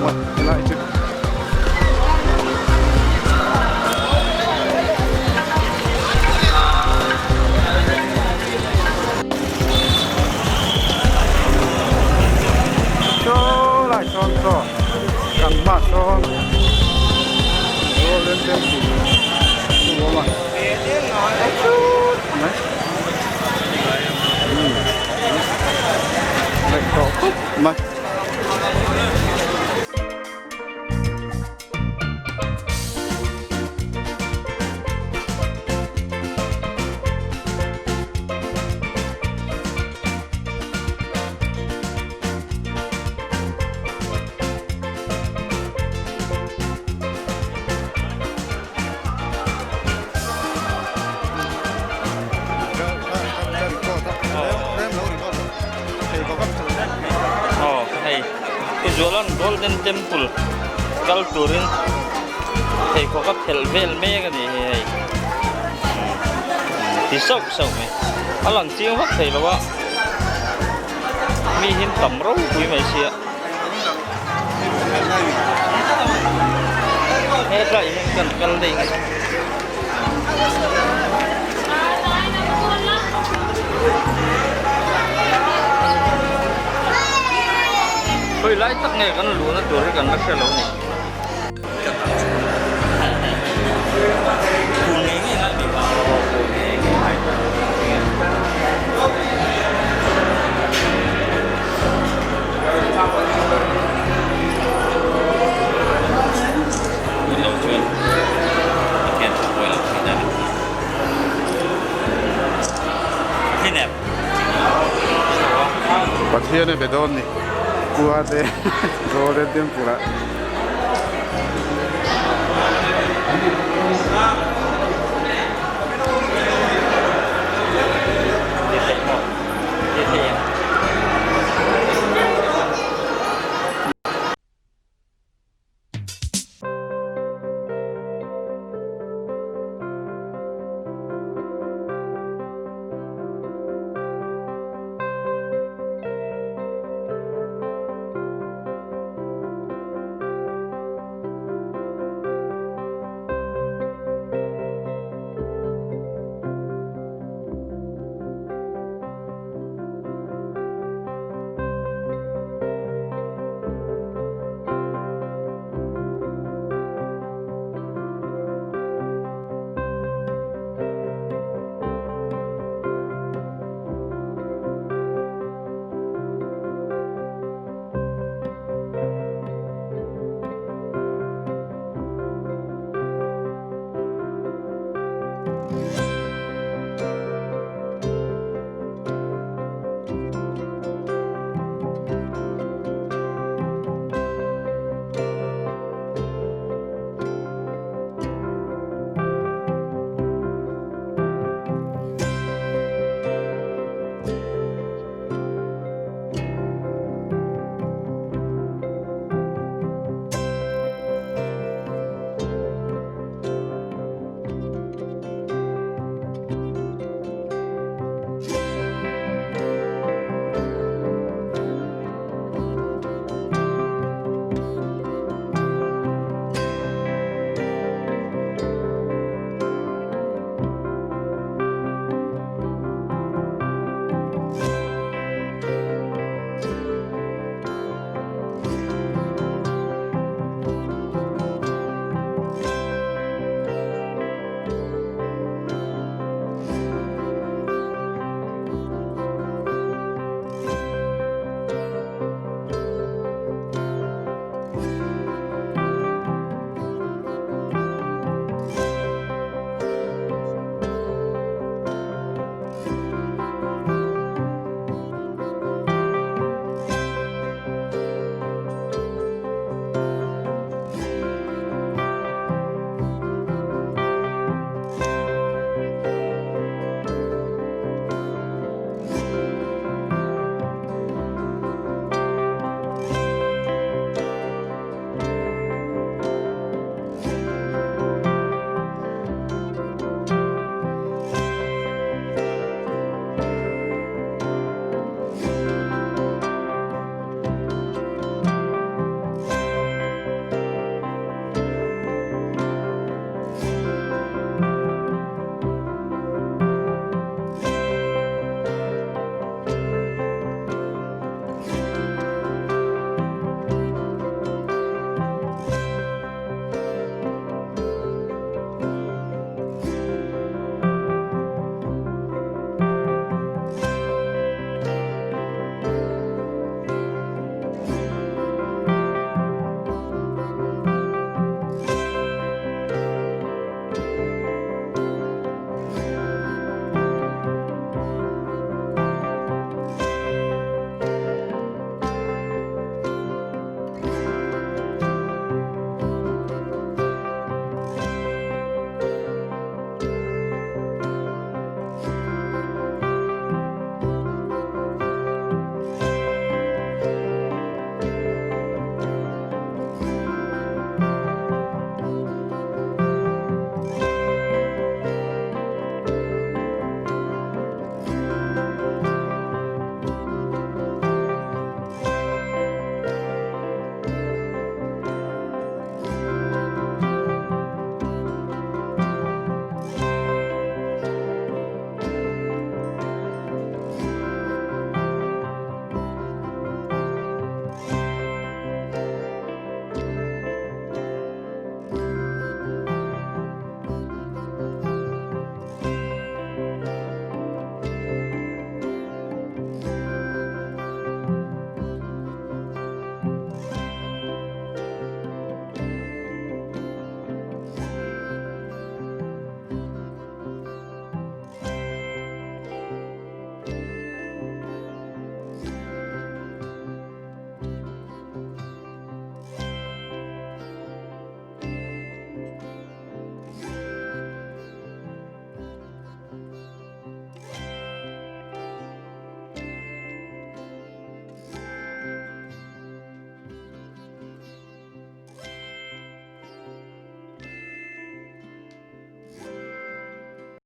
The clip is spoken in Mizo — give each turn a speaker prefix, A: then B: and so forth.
A: a helai chu. Saw lai sawn saw kan hma sawn Golden Temple chu a awm a chut mai umm ngaih tawh khawp mai.
B: Aw hei Tizualan Golden Temple kal turin pheikhawk a phelh vel mek a ni hi hei ti sauh sauh mai a lang chiang vak thei lo a mi hi tam ropui mai sia hetlai hian kan kal daih a ni. Khawi lai tak nge kan luhna tur hi kan la hre lo ni.
A: Pathian a be dawn ni. Kua te Golden Temple ah.